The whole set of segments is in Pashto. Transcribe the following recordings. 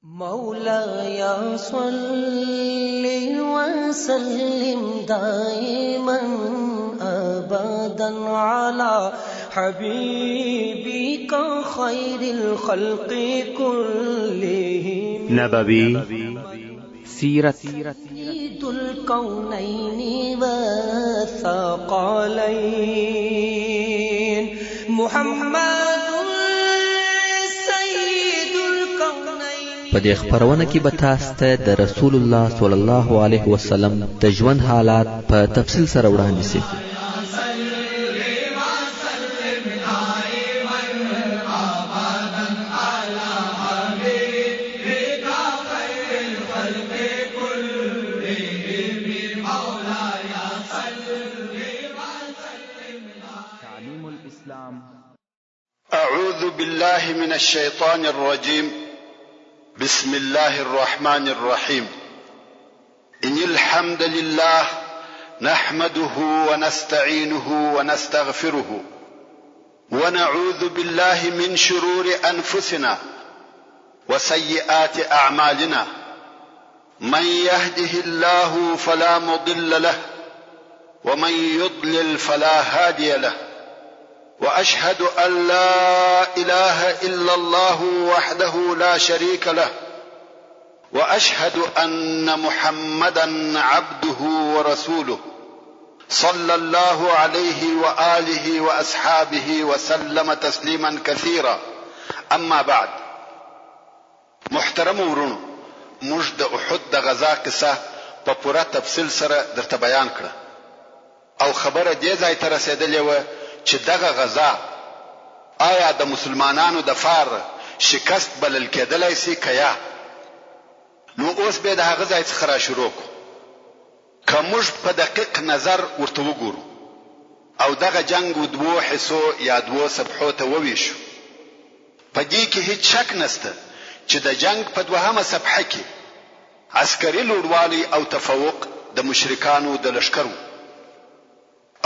مولاي صل وسلم دائما ابدا على حبيبك خير الخلق كلهم. نبوي سیرت. سيد الكونين والثقلين محمد سيد الكونين. په دې خپرونه کې به تاسو ته د رسول الله صلی الله علیه وسلم د ژوند حالات په تفصیل سره وړاندې شي. تعليم الإسلام. أعوذ بالله من الشيطان الرجيم. بسم الله الرحمن الرحيم. إن الحمد لله نحمده ونستعينه ونستغفره ونعوذ بالله من شرور أنفسنا وسيئات أعمالنا. من يهده الله فلا مضل له ومن يضلل فلا هادي له، واشهد ان لا اله الا الله وحده لا شريك له، واشهد ان محمدا عبده ورسوله صلى الله عليه واله واصحابه وسلم تسليما كثيرا. اما بعد، محترمو وروڼو، موږ د احد د غزا قصه په پوره تفصیل سره درته بیان کړه او خبره دې ځای ته رسېدلې وه چې دغه غزا آیا د مسلمانانو د فاره شکست بلل کېدلای شي که یا؟ نو اوس به د هغه ځای څخه را شروع کړو. که موږ په دقیق نظر ورته وګورو او دغه جنګ و دوو حصو یا دوو صفحو ته وویشو، په دې کې هیڅ شک نشته چې د جنګ په دوهمه صفحه کې عسکري لوړوالی او تفوق د مشرکانو د لښکر وو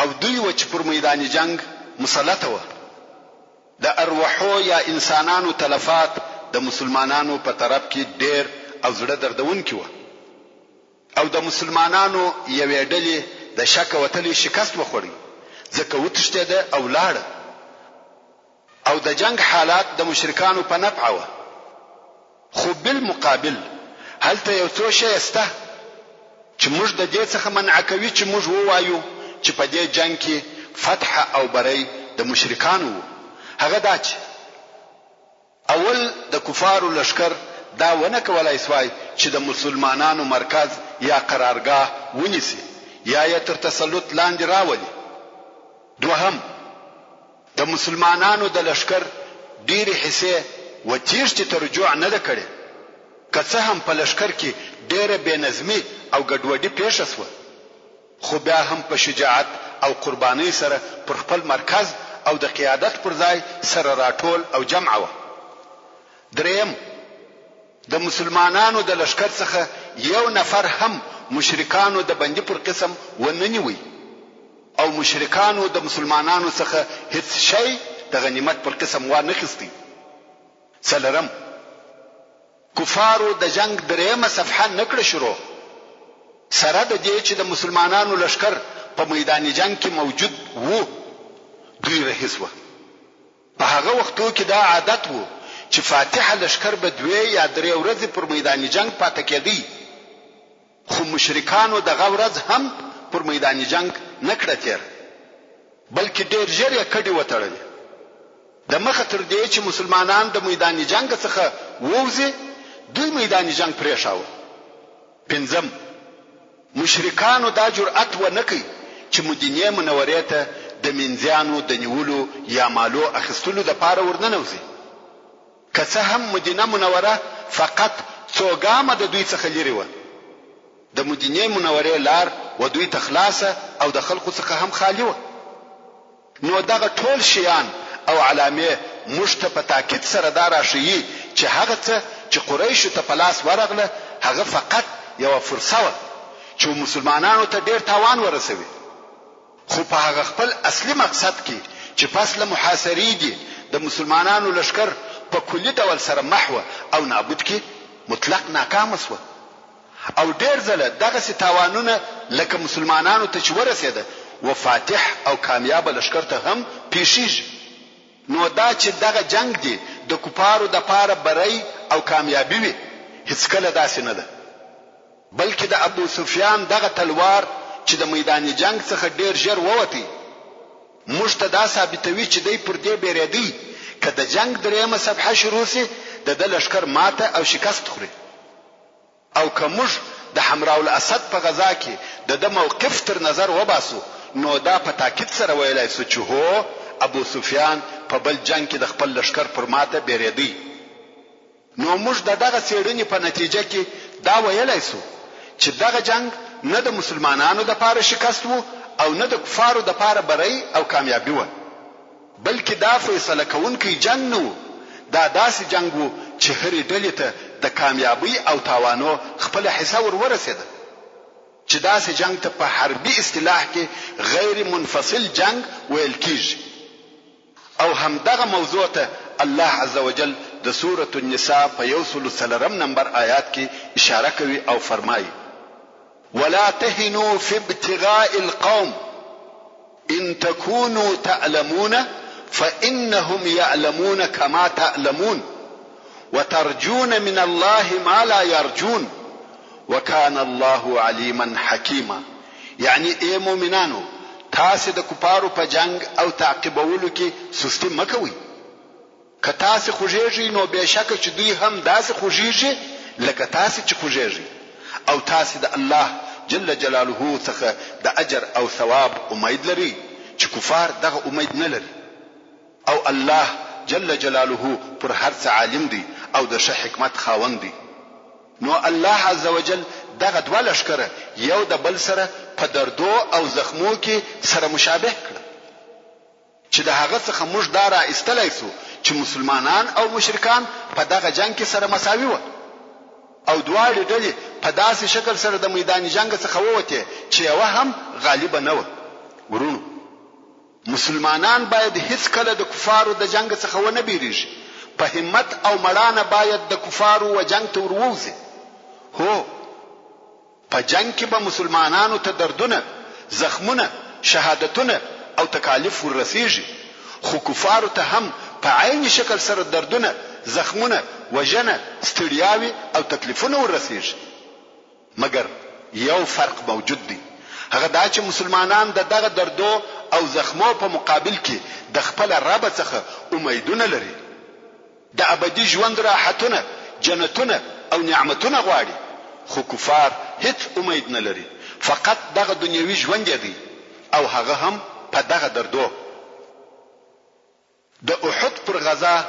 او دوی وه چې پر میدان جنګ مسلط وه. د اروحو یا انسانانو تلفات د مسلمانانو په طرف کې ډېر او زړه دردونکي وه او د مسلمانانو یوې ډلې د شکه وتلی شکست وخوړی، ځکه وتښتېده او لاړه او د جنګ حالات د مشرکانو په نفع وه. خو بالمقابل هلته یو څو شیه شته چې موږ د دې څخه منع کوي چې موږ ووایو چې په دې جنګ کې فتح او بری د مشرکانو وو، هغه دا چې. اول، د کفارو لښکر دا ونه کولای شوای چې د مسلمانانو مرکز یا قرارګاه ونیسي یا یې تر تسلط لاندې راولي. دوهم، د مسلمانانو د لښکر ډېرې حصې و تېښتې ته رجوع نه ده کړې، که څه هم په لښکر کې ډېره بې نظمي او ګډوډي پېښه شوه، خو بیا هم په شجاعت او قربانۍ سره پر خپل مرکز او د قیادت پر ځای سره راټول او جمع وه. درېیم، د مسلمانانو د لښکر څخه یو نفر هم مشرکانو د بندي پر قسم ونه نیوی او مشرکانو د مسلمانانو څخه هیڅ شی د غنیمت پر قسم وا نه خیستی. څلرم، کفارو د جنګ درېیمه صفحه نه کړه شروع، سره د دې چې د مسلمانانو لښکر په میدان جنګ کې موجود وو، دوی رهي شوه. په هغه وختو کې دا عادت وو چې فاتح لښکر به دوې یا درې ورځې پر میدان جنګ پاته کېدی، خو مشرکانو دغه ورځ هم پر میدان جنګ نه کړه تېره، بلکې ډېر ژر یې کډې وتړلې. د مخه تر دې چې مسلمانان د میدان جنګ څخه ووځي، دوی میدان جنګ پرېښاوه. پنځم، مشرکانو دا جرئت ونه کړ چې مدینې منورې ته د مینځیانو د نیولو یا مالو اخیستلو لپاره ورننوځي. که څه هم مدینه منوره فقط څو ګامه د دوی څخه لیرې وه. د مدینې منورې لار و دوی ته خلاصه او د خلکو څخه هم خالي وه. نو دغه ټول شیان او علامې موږ ته په تاکید سره دا راښيي چې هغه څه چې قریشو ته په لاس ورغله هغه فقط یوه فرصه وه چې مسلمانانو ته ډېر تاوان ورسوي خو په هغه خپل اصلي مقصد کې چې پس له محاصرې دي د مسلمانانو لښکر په کلي ډول سره محوه او نابود کړي. مطلق ناکامه شوه او ډېر ځله دغسې تاوانونه لکه مسلمانانو ته چې ورسېده و فاتح او کامیابه لښکر ته هم پېښېږي. نو دا چې دغه جنګ دې د کفارو دپاره بری او کامیابي وي هیڅکله داسې نه ده. بلکې د ابوسفیان دغه تلوار چې د میدان جنګ څخه ډېر ژر ووتی، موږ ته دا ثابتوي چې دی پر دې بېرېدی که د جنګ درېیمه صفحه شروع شي د ده لښکر ماته او شکست خوري او که موږ د حمراء الاسد په غزا کې د ده موقف تر نظر وباسو نو دا په تاکید سره ویلای شو چې هو ابوسفیان په بل جنګ کې د خپل لښکر پر ماته بېرېدی. نو موږ ددغه څېړنې په نتیجه کې دا ویلای شو چې دغه جنګ نه د مسلمانانو دپاره شکست وو او نه د کفارو دپاره بری او کامیابي وه، بلکې دا فیصله کوونکی جنګ نه وو، دا داسې جنګ وو چې هرې ډلې ته د کامیابۍ او تاوانو خپله حصه ور ورسېده، چې داسې جنګ ته په حربي اصطلاح کې غیر منفصل جنګ ویل کېږي. او همدغه موضوع ته الله عزوجل د سورة النساء په یو سلو څلورم نمبر آیات کې اشاره کوي او فرمايي، ولا تهنوا في ابتغاء القوم ان تکونوا تألمون فانهم یألمون کما تألمون وترجون من الله ما لا یرجون وکان الله علیما حکیما یعنی اې مؤمنانو تاسې د کفارو په جنګ او تعقیبولو کې سستي مه کوئ، که تاسې خوږیږئ نو بې شکه چې دوی هم داسې خوږیږي لکه تاسې چې خوږیږئ او تاسې د الله جل جلاله څخه د اجر او ثواب امید لرئ چې کفار دغه امید نه لري او الله جل جلاله پر هر څه عالم دی او د ښه حکمت خاوند دی. نو الله عزوجل دغه دوه لښکره یو د بل سره په دردو او زخمو کې سره مشابه کړل چې د هغه څخه موږ دا را ایستلای شو چې مسلمانان او مشرکان په دغه جنګ کې سره مساوي وه او دواړې ډلې په داسې شکل سره د میدان جنګ څخه ووتې چې یوه هم غالبه نه وه. وروڼو! مسلمانان باید هیڅکله د کفارو د جنګ څخه ونه بیریږي، په همت او مړانه باید د کفارو و جنګ ته ور ووځي. هو! په جنګ کې به مسلمانانو ته دردونه، زخمونه، شهادتونه او تکالیف ور رسیږي، خو کفارو ته هم په عین شکل سره دردونه، زخمونه، وژنه، ستړیاوې او تکلیفونه ور رسیږي. مګر یو فرق موجود دی، هغه دا چې مسلمانان د دغه دردو او زخمو په مقابل کې د خپله ربه څخه امیدونه لري، د ابدي ژوند راحتونه، جنتونه او نعمتونه غواړي، خو کفار هیڅ امید نه لري، فقط دغه دنیوي ژوند یې دی او هغه هم په دغه دردو. د احد پر غزا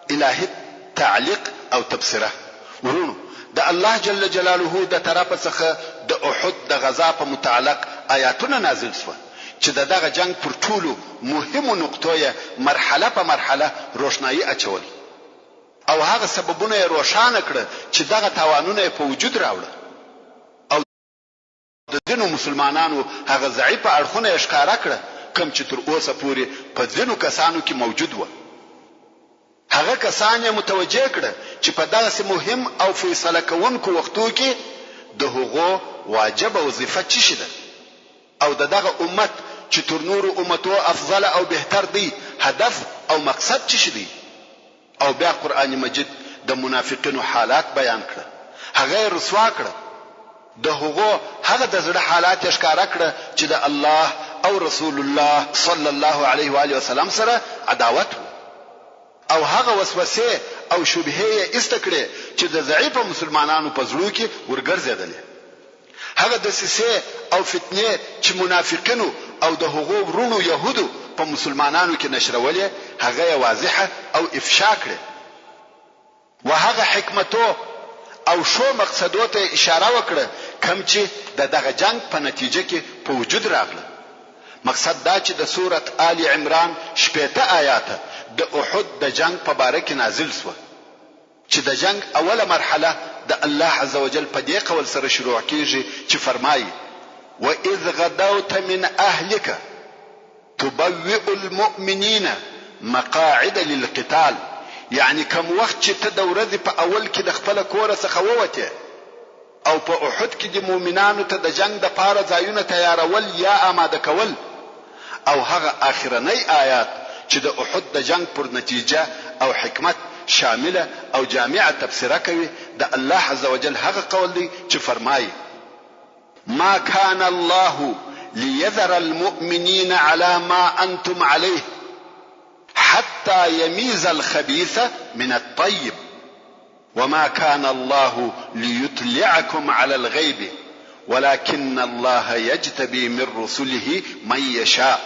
الهي تعلیق او تبصره، وروڼو! د الله جل جلاله د طرفه څخه د احد د غزا په متعلق آیاتونه نازل شوه چې د دغه جنګ پر ټولو مهمو نقطو یې مرحله په مرحله روښنايي اچول او هغه سببونه یې روښانه کړه چې دغه تاوانونه یې په وجود راوړه او د ځینو مسلمانانو هغه ضعیفه اړخونه یې ښکاره کړه کوم چې تر اوسه پورې په ځینو کسانو کې موجود وه. هغه کسان یې متوجه کړه چې په دغسې مهم او فیصله کوونکو وختو کې د هغو واجبه وظیفه چیشي ده او د دغه امت چې تر نورو امتو افضل او بهتر دی هدف او مقصد چیشي دی. او بیا قرآن مجید د منافقینو حالات بیان کړه، هغه یې رسوا کړه، د هغو هغه د زړه حالات یې ښکاره کړه چې د الله او رسول الله صلی الله علیه و آله وسلم سره عداوت وو او هغه وسوسې او شبهې یې ایسته کړې چې د ضعیفه مسلمانانو په زړو کې ورګرځېدلې. هغه دسیسې او فتنې چې منافقینو او د هغو وروڼو یهودو په مسلمانانو کې نشرولې هغه یې واضحه او افشا کړې و هغه حکمتو او ښو مقصدو ته یې اشاره وکړه کوم چې د دغه جنګ په نتیجه کې په وجود راغله مقصد دا چې د سورة آل عمران 60 آیاته د احد د جنګ په باره کې نازل شوه. چې د جنګ اوله مرحله د الله عزوجل په دې قول سره شروع کېږي چې فرمايي، واذ غدوت من اهلک تبوئ المؤمنین مقاعد للقتال. یعنې کوم وخت چې ته د ورځې په اول کې د خپله کوره څخه ووتې او په احد کې دې مؤمنانو ته د جنګ دپاره ځایونه تیارول یا آماده کول او هغه آخرنی آیات چې د احد د جنګ پر نتیجه او حکمت شامله او جامعه تبصره کوي د الله عزوجل هغه قول دی چې فرمایي. ما كان الله ليذر المؤمنين على ما أنتم عليه حتى يميز الخبيث من الطيب وما كان الله ليطلعكم على الغيب ولكن الله يجتبي من رسله من يشاء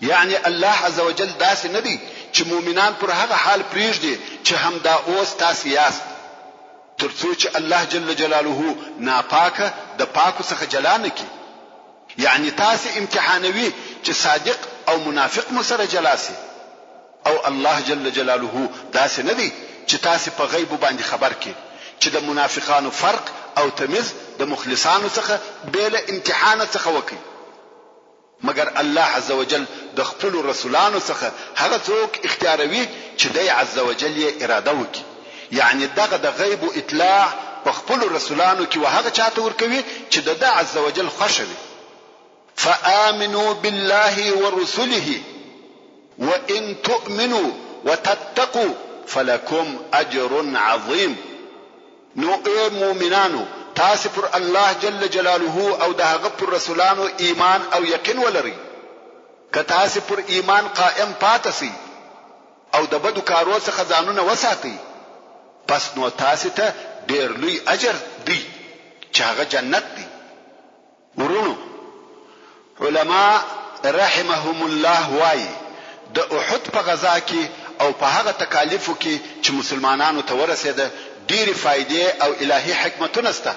یعنې الله عزوجل داسې نه دی چې مؤمنان پر هغه حال پرېږدي چې همدا اوس تاسې یاست تر څو چې الله جل جلاله ناپاکه د پاکو څخه جلا نه کړي یعنې تاسې امتحانوي چې صادق او منافق مو سره جلا شي او الله جل جلاله داسې نه دی چې تاسې په غیبو باندې خبر کړي چې د منافقانو فرق او تمیز د مخلصانو څخه بې له امتحانه څخه وکړي. مګر الله عزوجل د خپلو رسولانو څخه هغه څوک اختیاروي چې دی عزوجل یې اراده وکړي، یعنې دغه د غیبو اطلاع په خپلو رسولانو کې وهغه چاته ورکوي چې دده عزوجل خوښه وي. فآمنوا بالله ورسله وان تؤمنوا وتتقوا فلکم اجر عظیم. نو ای مؤمنانو! تاسې پر الله جل جلاله او د هغه پر رسولانو ایمان او یقین ولرئ، که تاسې پر ایمان قائم پاته شئ او د بدو کارو څخه ځانونه وساتئ، پس نو تاسې ته ډېر لوی اجر دی چې هغه جنت دی. وروڼو! علماء رحمهم الله وايي، د احد په غزا کې او په هغه تکالیفو کې چې مسلمانانو ته ورسېده ډېرې فایدې او الهي حکمتونه شته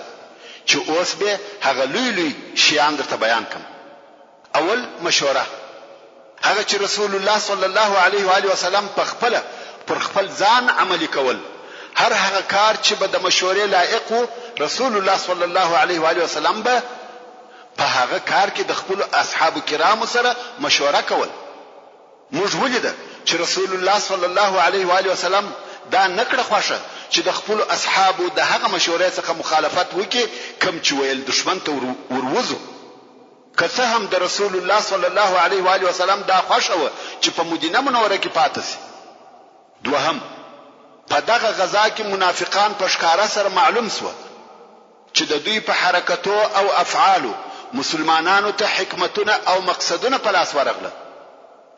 چې اوس بې هغه لوی لوی شیان درته بیان کړم. اول، مشوره، هغه چې رسول الله صلی الله علیه و آله وسلم په خپله پر خپل ځان عملي کول، هر هغه کار چې به د مشورې لایق وو، رسول الله صلی الله علیه و آله وسلم به په هغه کار کې د خپلو اصحابو کرامو سره مشوره کول. موږ ولیده چې رسول الله صلی الله علیه و آله وسلم دا نه کړه خوښه چې د خپلو اصحابو د هغه مشورې څخه مخالفت وکړي کوم چې ویل دښمن ته وروځو. که څه هم د رسول الله صلی الله علیه و آله وسلم دا خوښه وه چې په مدینه منوره کې پاته شي. دوهم، په دغه غزا کې منافقان په ښکاره سره معلوم شوه چې د دوی په حرکتو او افعالو مسلمانانو ته حکمتونه او مقصدونه په لاس ورغله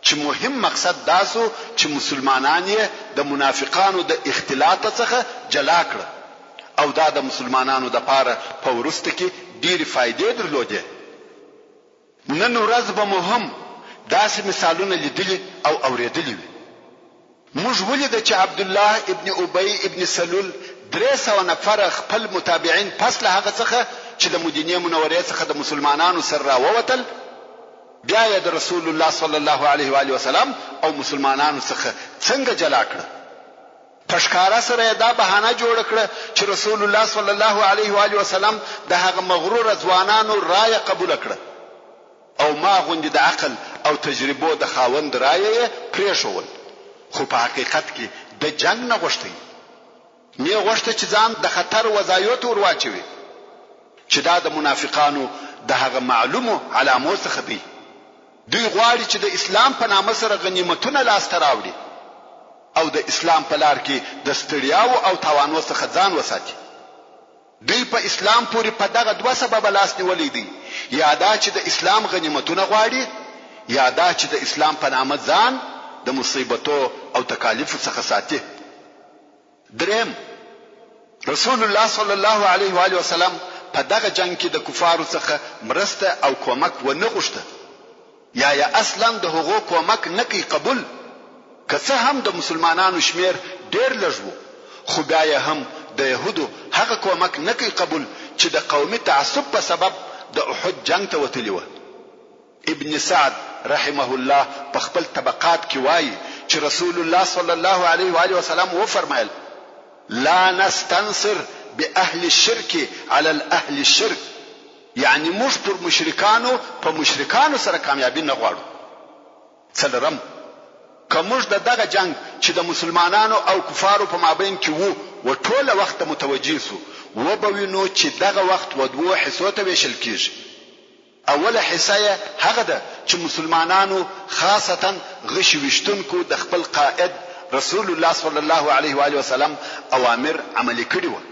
چې مهم مقصد دا شو چې مسلمانان یې د منافقانو د اختلاط څخه جلا کړه او دا د مسلمانانو دپاره په وروسته کې ډېرې فایدې درلودې. نن ورځ به مو هم داسې مثالونه لیدلي او اورېدلي وي. موږ ولیده چې عبدالله ابن ابی ابن سلول 300 نفره خپل متابعین پس له هغه څخه چې د مدینې منورې څخه د مسلمانانو سره راووتل، بیا یې د رسول الله صلی الله علیه و آله وسلم او مسلمانانو څخه څنګه جلا کړه؟ په ښکاره سره یې دا بهانه جوړه کړه چې رسول الله صلی الله علیه و آله وسلم د هغه مغروره ځوانانو رایه قبوله کړه او ما غوندې د عقل او تجربو د خاوند رایه یې پرېښول، خو په حقیقت کې ده جنګ نه غوښتی، نۀ غوښته چې ځان د خطر وځایو ته ورواچوي چې دا د منافقانو د هغه معلومو علامو څخه دی. دوی غواړي چې د اسلام په نامه سره غنیمتونه لاسته راوړي او د اسلام په لار کې د ستړیاوو او تاوانو څخه ځان وساتي. دوی په اسلام پورې په دغه دوه سببه لاس نیولی دی، یا دا چې د اسلام غنیمتونه غواړي، یا دا چې د اسلام په نامه ځان د مصیبتو او تکالیفو څخه ساتي. دریم، رسول الله صلی الله علیه و آله وسلم په دغه جنګ کې د کفارو څخه مرسته او کومک ونه غوښته یا یې اصلاً د هغو کومک نه کړ قبول، که څه هم د مسلمانانو شمېر ډېر لږ وو، خو بیا یې هم د یهودو هغه کومک نه کړ قبول چې د قومي تعصب په سبب د احد جنګ ته وتلي وه. ابن سعد رحمه الله په خپل طبقات کې وايي چې رسول الله صلی الله علیه و آله وسلم وفرمایل، لا نستنصر باهل الشرک علی الاهل الشرک، یعنې موږ پر مشرکانو په مشرکانو سره کامیابي نه غواړو. څلورم. که موږ د دغه جنګ چې د مسلمانانو او کفارو په مابین کې وو و ټوله وخت ته متوجه شو، وبه وینو چې دغه وخت و دوو حصو ته ویشل کیږي. اوله حصه یې هغه ده چې مسلمانانو خاصتاً غشي ویشتونکو د خپل قائد رسول الله صلی الله علیه وآله وسلم اوامر عملي کړي وه.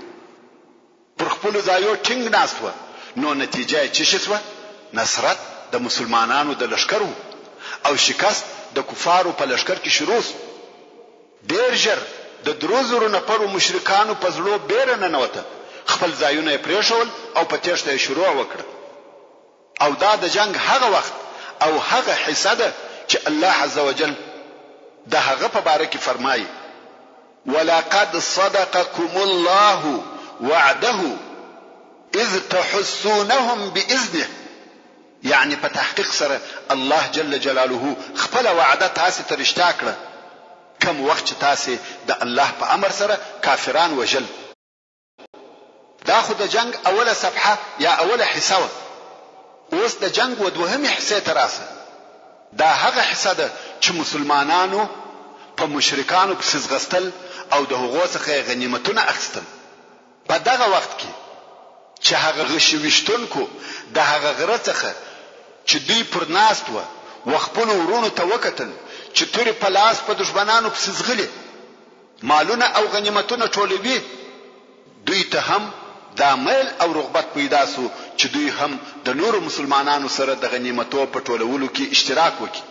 پر خپلو ځایو ټینګ ناست وه، نو نتیجه یې چشي شوه؟ نصرت د مسلمانانو د لښکر وو او شکست د کفارو په لښکر کې شروع شو. ډېر ژر د درو زرو نفرو مشرکانو په زړو بېره ننوته، خپل ځایونه یې پرېښول او په تېښته یې شروع وکړه. او دا د جنګ هغه وخت او هغه حصه ده چې الله عزوجل د هغه په باره کې فرمایي، ولقد صدقکم الله وعده اذ تحسونهم باذنه یعنې په تحقیق سره الله جل جلاله خپله وعده تاسې ته رښتیا کړه کوم وخت چې تاسې د الله په امر سره کافران وژل. دا خو د جنګ اوله صفحه یا اوله حصه وه، اوس د جنګ و دوهمې حصې ته راسه، دا هغه حصه ده چې مسلمانانو په مشرکانو پسې ځغستل او د هغو څخه یې غنیمتونه اخیستل. په دغه وخت کې چې هغه غشي ویشتونکو د هغه غره څخه چې دوی پر ناست وه و خپلو وروڼو ته وکتل چې تورې په لاس په دښمنانو پسې ځغلي، مالونه او غنیمتونه ټولوي، دوی ته هم دا میل او رغبت پیدا شو چې دوی هم د نورو مسلمانانو سره د غنیمتو په ټولولو کې اشتراک وکړي.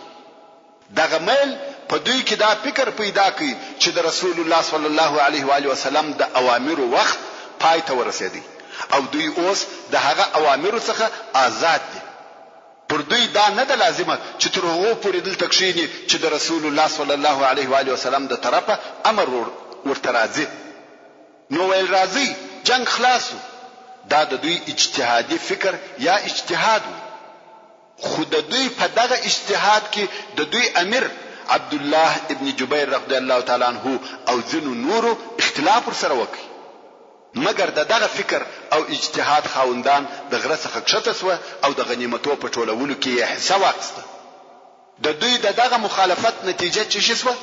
دغه میل په دوی کې دا فکر پیدا کړ چې د رسول الله صلی الله علیه وآله وسلم د اوامرو وخت پای ته ورسېدی او دوی اوس د هغه اوامرو څخه آزاد دي. پر دوی دا نه ده لازمه چې تر هغو پورې دلته کښېني چې د رسول الله صلی الله علیه و آله وسلم د طرفه امر ورته راځي. نو ویل راځئ جنګ خلاص شو. دا د دوی اجتهادي فکر یا اجتهاد وو. خو د دوی په دغه اجتهاد کې د دوی امیر عبدالله ابن جبیر رضی الله تعالی عنه او ځینو نورو اختلاف ورسره وکړ. مګر د دغه فکر او اجتهاد خاوندان د غره څخه کښته شوه او د غنیمتو په ټولولو کې یې حصه واخیسته. د دوی د دغه مخالفت نتیجه چشي شوه؟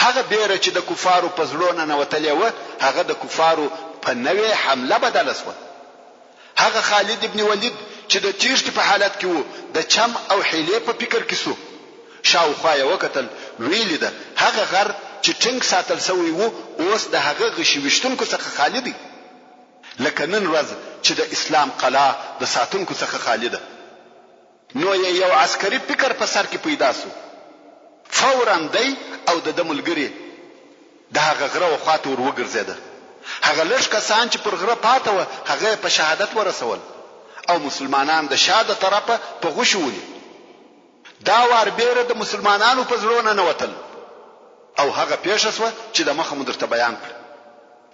هغه بېره چې د کفارو په زړو ننوتلې وه، هغه د کفارو په نوې حمله بدله شوه. هغه خالد ابن ولید چې د تېښتې په حالت کې و، د چم او حیلې په فکر کې شو. شاوخوا یې وکتل، ویې لیده هغه غر چې ټینګ ساتل شوی و، اوس د هغه غشي ویشتونکو څخه خالي دی، لکه نن ورځ چې د اسلام قلا د ساتونکو څخه خالي ده. نو یې یو عسکري فکر په سر کې پیدا شو، فوراً دی او د ده ملګري د هغه غره و خواته ور وګرځېده، هغه لږ کسان چې پر غره پاته وه هغه یې په شهادت ورسول او مسلمانان د شا د طرفه په غشو ولي. دا وار بېره د مسلمانانو په زړو ننوتل او هغه پېښه شوه چې د مخه مو درته بیان کړه.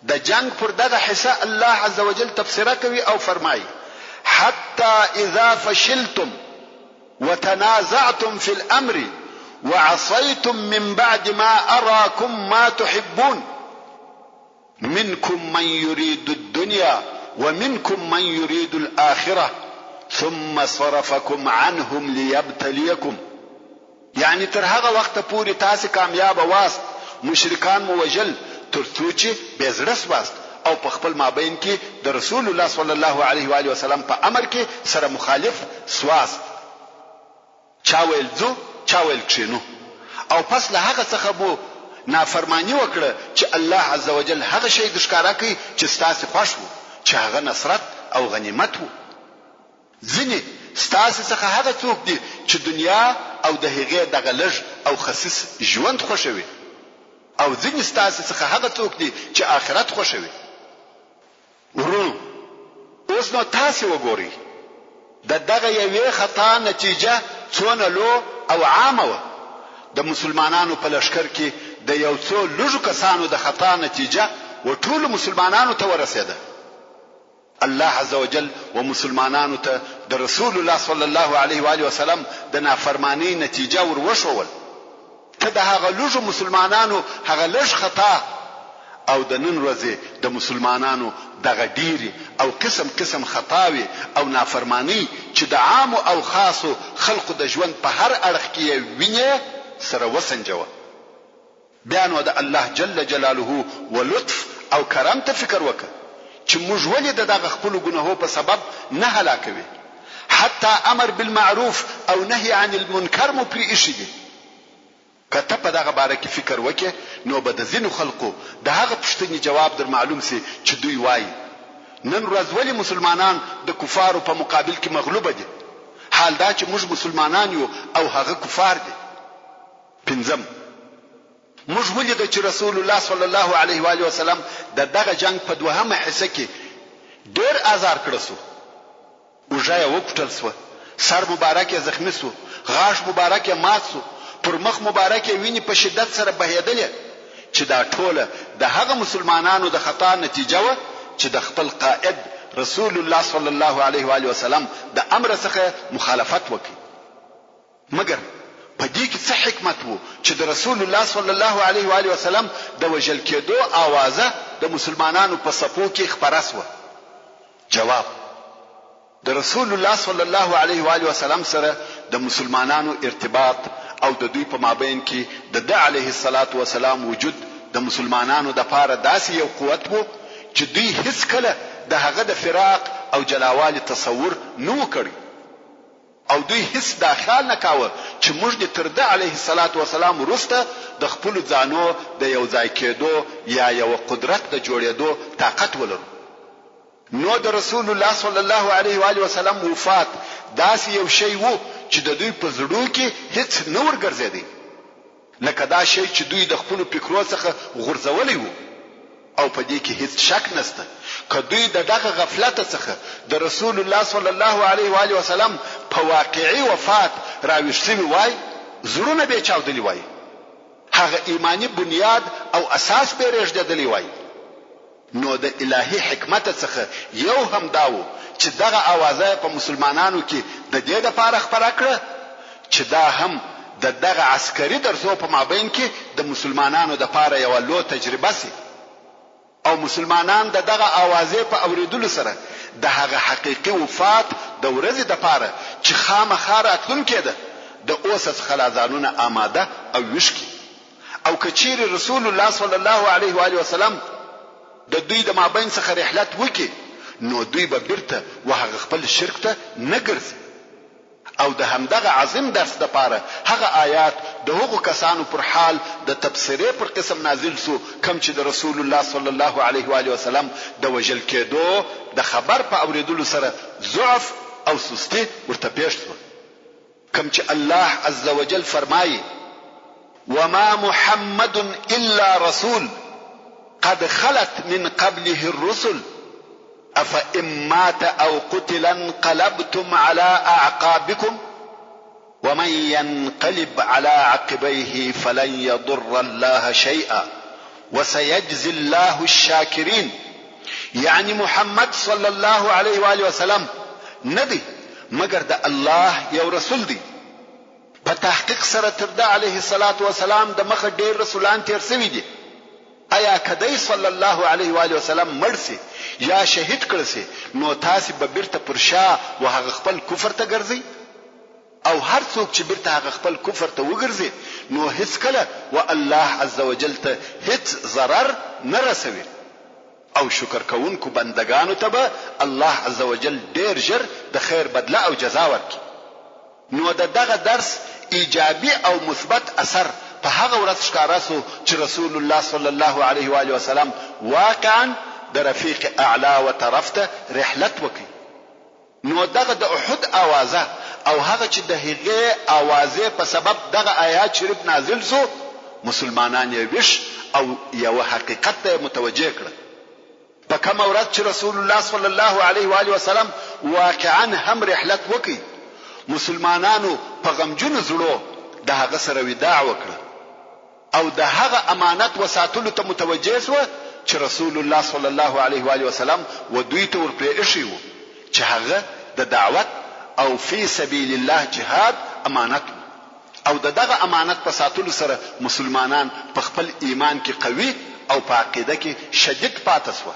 د جنګ پر دغه حصه الله عزوجل تبصره کوي او فرمايي، حتی اذا فشلتم وتنازعتم في الامر وعصيتم من بعد ما اراكم ما تحبون منكم من يريد الدنيا ومنكم من يريد الاخره ثم صرفكم عنهم ليبتليكم یعنې تر هغه وخته پورې تاسې کامیابه واست، مشرکان مو وژل تر څو چې بې زړه شواست او په خپل مابین کې د رسول الله صلی الله علیه وآله وسلم په امر کې سره مخالف شواست، چا ویل ځو چا ویل کښینو او پس له هغه څخه مو نافرماني وکړه چې الله عزوجل هغه شی درښکاره کړ چې ستاسې خوښ وو چې هغه نصرت او غنیمت وو. ځینې ستاسې څخه هغه څوک دي چې دنیا او د هغې دغه لږ او خسیس ژوند خوښوي او ځینې ستاسې څخه هغه څوک دي چې آخرت خوښوي. وروڼو! اوس نو تاسې وګورئ د دغه یوې خطا نتیجه څونه لو او عامه وه. د مسلمانانو په لښکر کې د یو څو لږو کسانو د خطا نتیجه و ټولو مسلمانانو ته ورسېده. الله عزوجل و مسلمانانو ته د رسول الله صلی الله علیه و آله وسلم د نافرمانۍ نتیجه ور وښول، ته د هغه لږو مسلمانانو هغه لږ خطا او د نن ورځې د مسلمانانو دغه ډېرې او قسم قسم خطاوې او نافرمانۍ چې د عامو او خاصو خلقو د ژوند په هر اړخ کې یې وینې، سره وسنجوه. بیا نو د الله جل جلاله و لطف او کرم ته فکر وکړه چې موږ ولې د دغه خپلو ګناهو په سبب نه هلاکوي؟ حتی امر بالمعروف او نهی عن المنکر مو پرې ایښي دي. که ته په دغه باره کې فکر وکړې نو به د ځینو خلقو د هغه پوښتنې جواب در معلوم شي چې دوی وايي، نن ورځ ولې مسلمانان د کفارو په مقابل کې مغلوب دي؟ حال دا چې موږ مسلمانان یو او هغه کفار دي. پنځم، موږ ولیده چې رسول الله صلی الله علیه و آله وسلم د دغه جنګ په دوهمه حصه کې ډېر آزار کړه شو، اوږه یې وکوټل شوه، سر مبارک یې زخمي شو، غاښ مبارک یې مات شو، پر مخ مبارک یې وینې په شدت سره بهېدلې، چې دا ټوله د هغه مسلمانانو د خطا نتیجه وه چې د خپل قائد رسول الله صلی الله علیه و آله وسلم د امر څخه یې مخالفت وکړ. مګر په دې کې څه حکمت وو چې د رسول الله صلی الله علیه و آله وسلم د وژل کېدو آوازه د مسلمانانو په صفو کې خپره شوه؟ جواب، د رسول الله صلی الله علیه و آله وسلم سره د مسلمانانو ارتباط او د دوی په مابین کې د ده علیه الصلوة والسلام وجود د مسلمانانو دپاره داسې یو قوت وو چې دوی هیڅکله د هغه د فراق او جلاوالي تصور نه وو کړی. او دوی هیڅ دا خیال نه کاوه چې موږ دې تر ده علیه الصلوة والسلام وروسته د خپلو ځانو د یو ځای کېدو یا یوه قدرت د جوړېدو طاقت ولرو. نو د رسول الله صلی الله علیه وآله وسلم وفات داسې یو شی وو چې د دوی په زړو کې هیڅ نه ورګرځېدی. لکه دا شی چې دوی د خپلو فکرو څخه غورځولی وو او په دې کې هیڅ شک نشته که دوی د دغه غفلته څخه د رسول الله صلی الله علیه و آله وسلم په واقعي وفات راویښ شوي وای زړونه به یې چاودلي وای هغه ایماني بنیاد او اساس به یې رېږدېدلی وای. نو د الهي حکمته څخه یو هم دا وو چې دغه اوازه یې په مسلمانانو کې د دې لپاره خپره کړه چې دا هم د دغه عسکري درسو په مابین کې د مسلمانانو لپاره یوه لو تجربه شي او مسلمانان د دغه اوازې په اوریدلو سره د هغه حقیقي وفات د ورځې لپاره چې خامخا راتلونکې ده د اوسه څخه لا ځانونه آماده او ویښ کړي. او که چیرې رسول الله صلی الله علیه و آله وسلم د دوی د مابین څخه رحلت وکړي نو دوی به بیرته و هغه خپل شرک ته نه ګرځي او د همدغه عظیم درس دپاره هغه آیات د هغو کسانو پر حال د تبصرې پر قسم نازل شو کوم چې د رسول الله صلی الله علیه و آله وسلم د وژل کیدو د خبر په اوریدلو سره ضعف او سستي ورته پیښ شوه. کوم چې الله عزوجل فرمايي، وما محمد الا رسول قد خلت من قبله الرسل افإن مات او قتل انقلبتم على اعقابكم ومن ينقلب على عقبيه فلن يضر الله شيئا وسيجزي الله الشاکرین یعنی محمد صلی الله علیه و آله وسلم نه دی مګر د الله یو رسول دی په تحقیق سره تر ده علیه الصلاة والسلام د مخه ډیر رسولان تیر شوي دي ایا که دی صلی الله علیه و آله وسلم مړ شي یا شهید کړل شي نو تاسې به بیرته پر شا و هغه خپل کفر ته ګرځئ؟ او هر څوک چې بیرته هغه خپل کفر ته وګرځي نو هیڅکله و الله عزوجل ته هیڅ ضرر نه رسوي او شکر کوونکو بندګانو ته به الله عزوجل ډیر ژر د خیر بدله او جزا ورکړي. نو د دغه درس ایجابي او مثبت اثر په هغه ورځ ښکاره شو چې رسول الله صلی الله علیه وآله وسلم واقعا د رفیق اعلی و طرف ته رحلت وکړ. نو دغه د احد آوازه او هغه چې د هغې آوازې په سبب دغه آیات شریف نازل شو، مسلمانان یې ویښ او یوه حقیقت ته یې متوجه کړل. په کومه ورځ چې رسول الله صلی الله علیه و آله وسلم واقعا هم رحلت وکړ، مسلمانانو په غمجنو زړو د هغه سره وداع وکړه. او د هغه امانت و ساتلو ته متوجه شوه چې رسول الله صلی الله علیه و آله وسلم و دوی ته ور پرې ایښی وو چې هغه د دعوت او فی سبیل الله جهاد امانت وو او د دغه امانت په ساتلو سره مسلمانان په خپل ایمان کې قوي او په عقیده کې شدید پاته شوه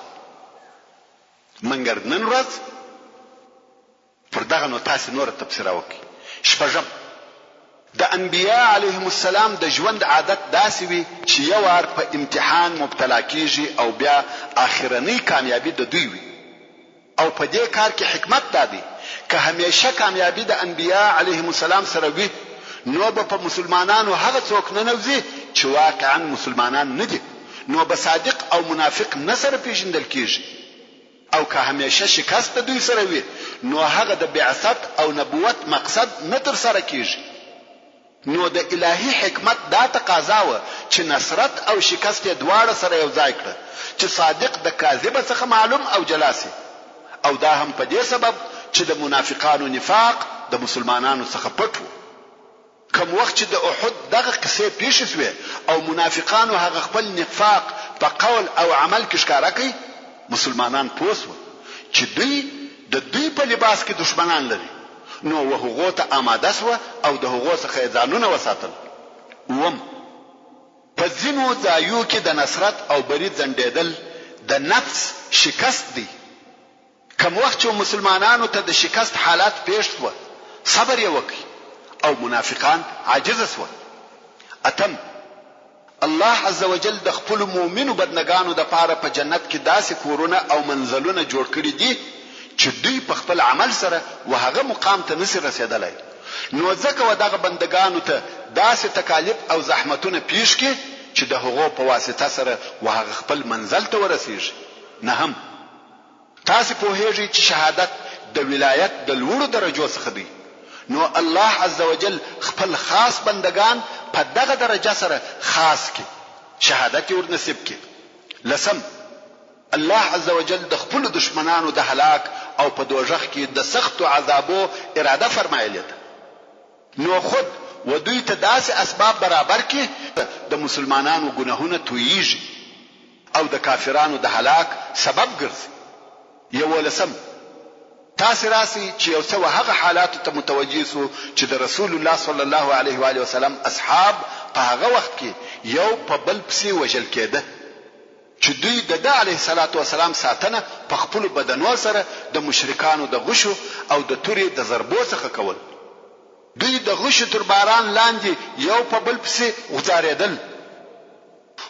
منګر نن ورځ پر دغه نو تاسې نوره تبصره وکړئ. شپږم، د انبیاء علیهم السلام د ژوند عادت داسې وي چې یو وار په امتحان مبتلا کیږي او بیا اخرنۍ کامیابي د دوی وي او په دې کار کې حکمت دا دی که همیشه کامیابي د انبیاء علیهم السلام سره وي نو به په مسلمانانو هغه څوک ننوځي چې واقعا مسلمانان نه دي نو به صادق او منافق نه سره پیژندل کیږي. او که همېشه شکست د دوی سره وي نو هغه د بعثت او نبوت مقصد نه تر سره کېږي. نو د الهي حکمت دا تقاضا وه چې نصرت او شکست یې دواړه سره یو ځای کړه چې صادق د کاذبه څخه معلوم او جلا شي او دا هم په دې سبب چې د منافقانو نفاق د مسلمانانو څخه پټ وو. کوم وخت چې د احد دغه قصې پېښې شوې او منافقانو هغه خپل نفاق په قول او عمل کې ښکاره کړ، مسلمانان پوه شول چې دوی د دوی په لباس کې دښمنان لري، نو و هغو ته آماده شوه او د هغو څخه یې ځانونه وساتل. اووم، په ځینو ځایو کې د نصرت او بري ځنډېدل د نفس شکست دی. کوم وخت چې مسلمانانو ته د شکست حالات پېښ شوه، صبر یې وکړ او منافقان عاجز شوه. اتم، الله عزوجل د خپلو مؤمنو بندګانو لپاره په جنت کې داسې کورونه او منزلونه جوړ کړي دي چې دوی په خپل عمل سره و هغه مقام ته نشي رسېدلای، نو ځکه و دغه بندګانو ته داسې تکالیف او زحمتونه پېښ کړي چې د هغو په واسطه سره و هغه خپل منزل ته ورسېږي. نهم. تاسې پوهېږئ چې شهادت د ولایت د لوړو درجو څخه دی، نو الله عزوجل خپل خاص بندګان په دغه درجه سره خاص کړي، شهادت یې ورنصیب کړي. لسم، الله عزوجل د خپلو دښمنانو د هلاک او په دوږخ کې د سختو عذابو اراده فرمایلې ده، نو خود و دوی ته داسې اسباب برابر کړي، د مسلمانانو ګنهونه توییږي. او د کافرانو د هلاک سبب ګرځي. یوولسم، تاسې راسئ چې یو څه و هغه حالاتو ته متوجه شو چې د رسول الله صلی الله علیه وآله وسلم اصحاب په هغه وخت کې یو په بل پسې وژل کېده چې دوی د ده علیه الصلوة والسلام ساتنه په خپلو بدنو سره د مشرکانو د غشو او د تورې د ضربو څخه کول. دوی د غشو تر باران لاندې یو په بل پسې غوځارېدل.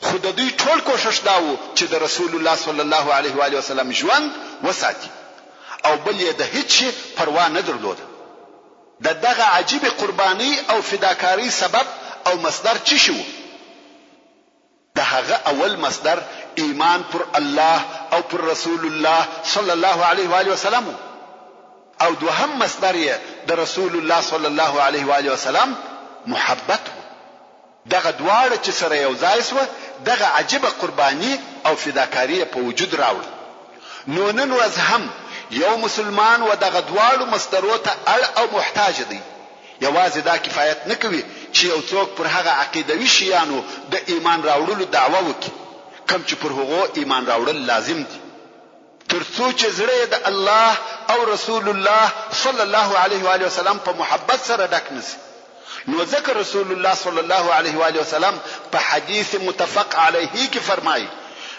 خو د دوی ټول کوښښ دا وو چې د رسول الله صلی الله علیه و آله وسلم ژوند وساتي او بل یې د هیڅ شي پروا نه درلوده. د دغه عجیبې قربانۍ او فداکارۍ سبب او مصدر څه شي وو؟ د هغه اول مصدر ایمان پر الله او پر رسول الله صلی الله علیه و آله وسلم وو او دوهم مصدر یې د رسول الله صلی الله علیه و آله وسلم محبت وو. دغه دواړه چې سره یو ځای شوه، دغه عجیبه قرباني او فداکاري یې په وجود راوړه. نو نن ورځ هم یو مسلمان و دغه دواړو مصدرو ته اړ او محتاج دی. یوازې دا کفایت نه کوي چې یو څوک پر هغه عقیدوي شیانو د ایمان راوړلو دعوه وکړي، کوم چې پر هغو ایمان راوړل لازم دي. تر څو چې زړه یې د الله او رسول الله صلی الله علیه و آله وسلم په محبت سره ډک نه شي. نو ځکه رسول الله صلی الله علیه و آله وسلم په حدیث متفق علیه کې فرمایي،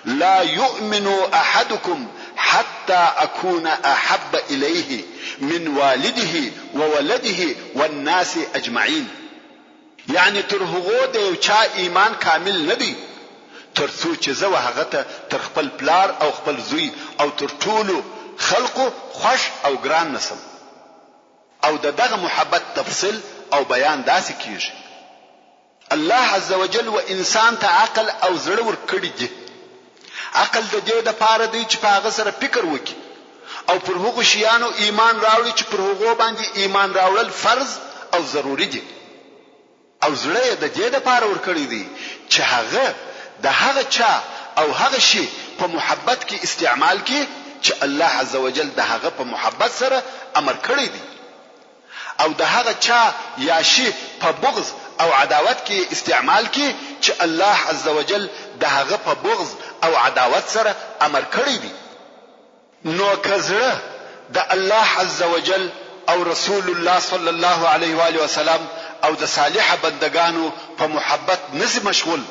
لا یؤمن احدکم حتی اکون احب الیه من والده وولده والناس اجمعین. یعنې تر هغو د یو چا ایمان کامل نه دی تر څو چې زه و هغه ته تر خپل پلار او خپل زوی او تر ټولو خلقو خوښ او ګران نه شم. او د دغه محبت تفصیل او بیان داسې کیږي، الله عزوجل و انسان ته عقل او زړه ورکړي دي. عقل د دې لپاره دی چې په هغه سره فکر وکړي او پر هغو شیانو ایمان راوړي چې پر هغو باندې ایمان راوړل فرض او ضروري دي او زړه یې د دې لپاره ورکړی دی چې هغه د هغه چا او هغه شي په محبت کې استعمال کړي چې الله عزوجل د هغه په محبت سره امر کړی دی. او د هغه چا یا شي په بغض او عداوت کې یې استعمال کړي چې الله عزوجل د هغه په بغض او عداوت سره امر کړی دی. نو که زړه د الله عزوجل او رسول الله صلی الله علیه وآله وسلم او د صالحه بندګانو په محبت نه شي مشغول،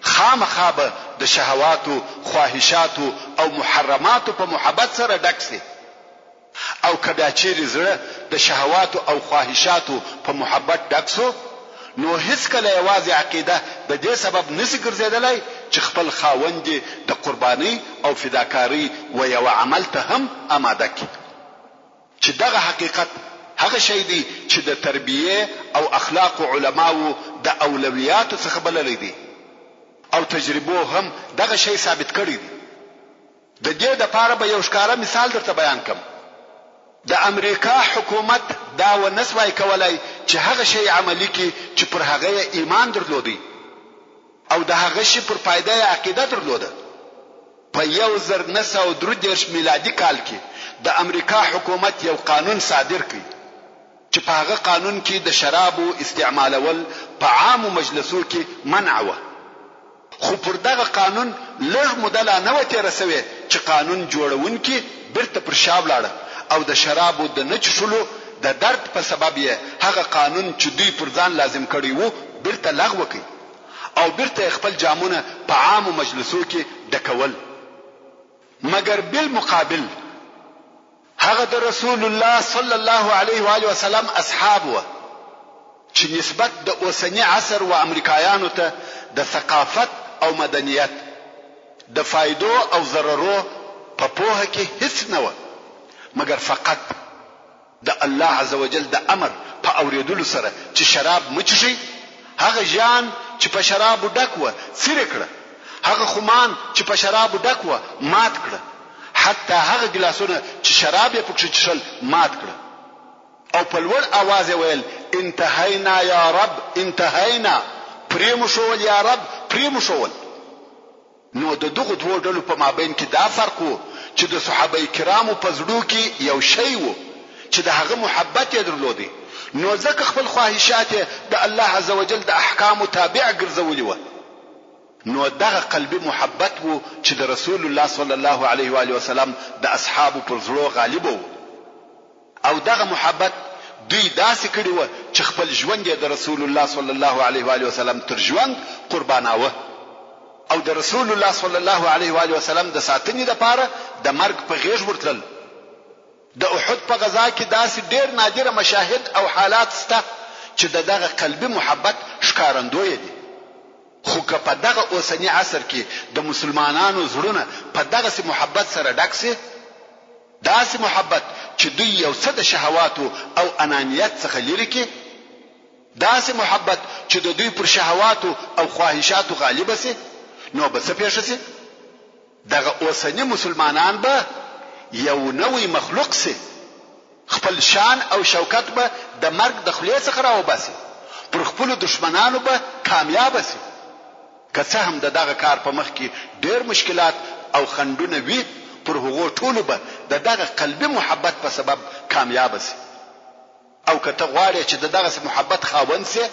خامخا به د شهواتو، خواهشاتو او محرماتو په محبت سره ډک شي. او که بیا چیرې زړه د شهواتو او خواهشاتو په محبت ډک شو، نو هیڅکله یوازې عقیده د دې سبب نه شي ګرځېدلای چې خپل خاوند دې د قربانۍ او فداکارۍ و یوه عمل ته هم اماده کړي. چې دغه حقیقت هغه شی دی چې د تربیې او اخلاقو علماوو د اولویاتو څخه بللی دی او تجربو هم دغه شی ثابت کړی دی. د دې لپاره به یو ښکاره مثال درته بیان کړم. د امریکا حکومت دا ونه شوای کولای چې هغه شی عملي کړي چې پر هغه یې ایمان درلودی او د هغه شي پر فایده یې عقیده درلوده. په 1933 میلادي کال کې د امریکا حکومت یو قانون صادر کړ چې په هغه قانون کې د شرابو استعمالول په عامو مجلسو کې منع وه. خو پر دغه قانون لږ موده لا نه وه تېره شوې چې قانون جوړونکي بیرته پر شا ولاړه او د شرابو د نه چښلو د درد په سبب یې هغه قانون چې دوی پر ځان لازم کړی و بیرته لغوه کړ او بیرته یې خپل جامونه په عامو مجلسو کې ډکول. مګر بالمقابل هغه د رسول الله صلی الله علیه و آله وسلم اصحاب وه چې نسبت د اوسني عصر و امریکایانو ته د ثقافت او مدنیت د فایدو او ضررو په پوهه کې هیڅ نه وه مګر فقط د الله عزوجل د امر په اورېدلو سره چې شراب مه چښئ، هغه ژان چې په شرابو ډک وه څیرې کړه، هغه خمان چې په شرابو ډک وه مات کړه، حتی هغه ګیلاسونه چې شراب یې پکښې چښل مات کړه او په لوړ اواز یې ویل، انتهینا یا رب انتهینا، پرې مو ښوول یا رب پرې مو ښوول. نو د دغو دوو ډلو په مابین کې دا فرق وو چې د صحابه کرامو په زړو کې یو شی وو چې د هغه محبت یې درلودی نو ځکه خپل خواهشات یې د الله عزوجل د احکامو تابع ګرځولي وه نو دغه قلبي محبت وو چې د رسول الله صلی الله علیه وآله وسلم د اصحابو پر زړو غالب وو. او دغه محبت دوی داسې کړي وه چې خپل ژوند یې د رسول الله صلی الله علیه وآله وسلم تر ژوند قرباناوه او د رسول الله صلی الله علیه وآله وسلم د ساتنې لپاره د مرګ په غېږ ورتلل. د احد په غزا کې داسې ډېر نادره مشاهد او حالات شته چې د دغه قلبي محبت ښکارندوی دي. خو که په دغه اوسني عصر کې د مسلمانانو زړونه په دغسې محبت سره ډک شي، داسې محبت چې دوی یو څه د شهواتو او انانیت څخه لیرې کړي، داسې محبت چې د دوی پر شهواتو او خواهشاتو غالبه شي، نو به څه پېښه شي؟ دغه اوسني مسلمانان به یو نوی مخلوق شي، خپل شان او شوکت به د مرګ د خولې څخه راوباسي، پر خپلو دښمنانو به کامیابه شي. که څه هم د دغه کار په مخ کې ډېر مشکلات او خنډونه وي، پر هغو ټولو به د دغه قلبي محبت په سبب کامیابه شي. او که ته غواړې چې د دغسې محبت خاوند شې